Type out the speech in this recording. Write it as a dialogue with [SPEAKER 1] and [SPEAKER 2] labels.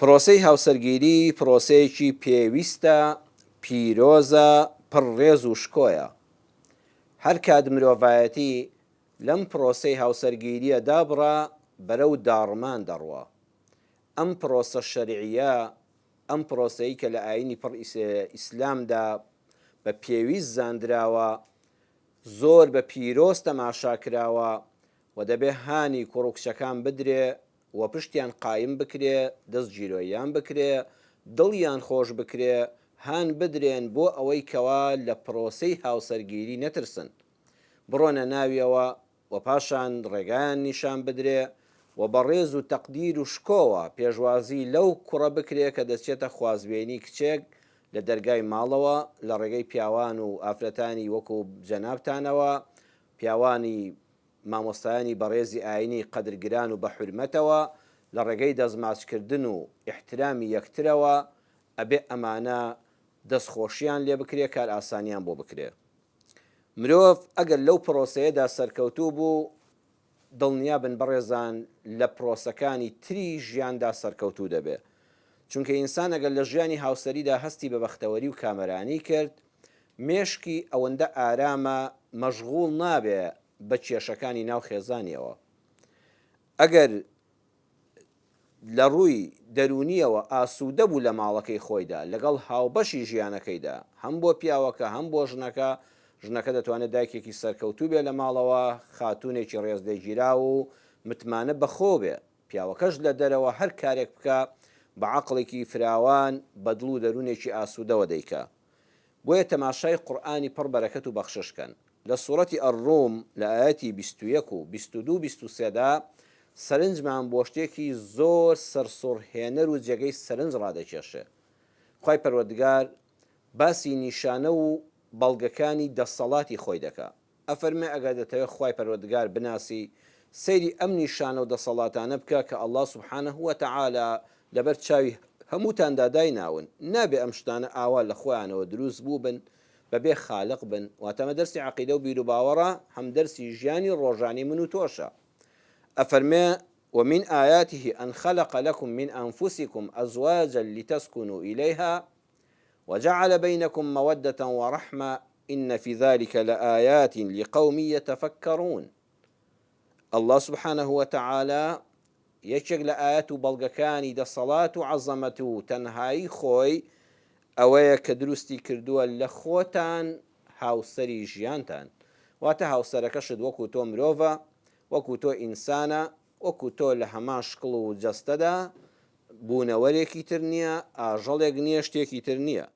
[SPEAKER 1] پرۆسەی هاوسەرگیری پرۆسەیەکی پێویستە، پیرۆزە، پڕ ڕێز و شکۆیە. هەرکات مرۆڤایەتی لەم پرۆسەی هاوسەرگیرییە دابڕا بەرەو داڕمان دەڕوا. ئەم پرۆسە شەرعییە، ئەم پرۆسەی کە لە ئایینی پڕ ئیسلامدا بە پێویست زاندراوە، زۆر بە پیرۆز تەماشا کراوە و دەبێ هانی کوڕ و کچەکان بدرێ و پشتیان قایم بکرێ، دەست گیرۆییان بکرێ، دڵیان خۆش بکرێ، هان بدرێن بۆ ئەوەی کەوا لە پرۆسەی هاوسەرگیری نەترسن، بڕۆنە ناویەوە و پاشان ڕێگایان نیشان بدرێ و بە ڕێز و تەقدیر و شکۆوە پێشوازی لەو کوڕە بکرێ کە دەچێتە خوازبێنی کچێک لە دەرگای ماڵەوە لە ڕێگەی پیاوان و ئافرەتانی وەکو جەنابتانەوە، پیاوانی مامۆستایانی بەڕێزی ئاینی قەدرگران و بەحورمەتەوە، لە ڕێگەی دەستماچکردن و ئیحترامی یەکترەوە ئەبێ ئەمانە دەستخۆشیان لێ بکرێ کارئاسانیان بۆ بکرێ. مرۆڤ ئەگەر لەو پرۆسەیەدا سەرکەوتوو بوو دڵنیابن بەڕێزان لە پرۆسەکانی تری ژیاندا سەرکەوتوو دەبێ. چونکە ئینسان ئەگەر لە ژیانی هاوسەریدا هەستی بە بەختەوەری و کامەرانی کرد، مێشکی ئەوەندە ئارامە مەشغوڵ نابێ بە کێشەکانی ناو خێزانیەوە. ئەگەر لە ڕووی دەروونیەوە ئاسوودە بوو لە ماڵەکەی خۆیدا لەگەڵ هاوبەشی ژیانەکەیدا هەم بۆ پیاوەکە هەم بۆ ژنەکە، ژنەکە دەتوانێت دایکێکی سەرکەوتوو بێ لە ماڵەوە، خاتوونێکی ڕێزلێگیراو و متمانە بەخۆ بێ، پیاوەکەش لە دەرەوە هەر کارێک بکا بە عەقڵێکی فراوان بە دڵ و دەروونێکی ئاسوودەوە دەیکا. بۆیە تەماشای قورئانی پڕ بەرەکەت و بەخشش کەن. لە سوڕەتی الروم لە ئایەتی 21 و 22 و 23 دا سەرنجمان بۆ شتێکی زۆر سەرسوڕهێنەر و جێگەی سەرنج ڕادەکێشێ. خوای پەروەردگار باسی نیشانە و بەڵگەکانی دەسەڵاتی خۆی دەکا. ئەفەرموێ ئەگەر دەتەوێ خوای پەروەردگار بناسی سەیری ئەم نیشانە و دەسەڵاتانە بکە کە اللە سبحانە وتعالی لەبەر چاوی هەمووتاندا دایناون، نابێ ئەم شتانە ئاوا لە خۆیانەوە دروست بووبن بەبێ خالق بن، واتە ئەمە دەرسی عەقیدە و بیروباوەڕە هەم دەرسی ژیانی ڕۆژانەی من و تۆشە. ئەفەرموێ، ومن آیاته ان خلق لکم من انفسکم ازواجا لتسکنوا الیها وجعل بینکم مودە ورحمە ان فی ذلک لآیات لقوم یتفکرون اللە سبحانە وتعالی یەکێک لە ئایەت و بەڵگەکانی دەسەڵات و عەزەمەت و تەنهایی خۆی ئەوەیە کە دروستی کردووە لە خۆتان هاوسەری ژیانتان واتە هاوسەرەکەشت وەکو تۆ مرۆڤە وەکو تۆ ئینسانە وەکو تۆ لە هەمان شکڵ و جەستەدا بوونەوەرێکی تر نییە ئاژەڵێک نییە شتێکی تر نییە.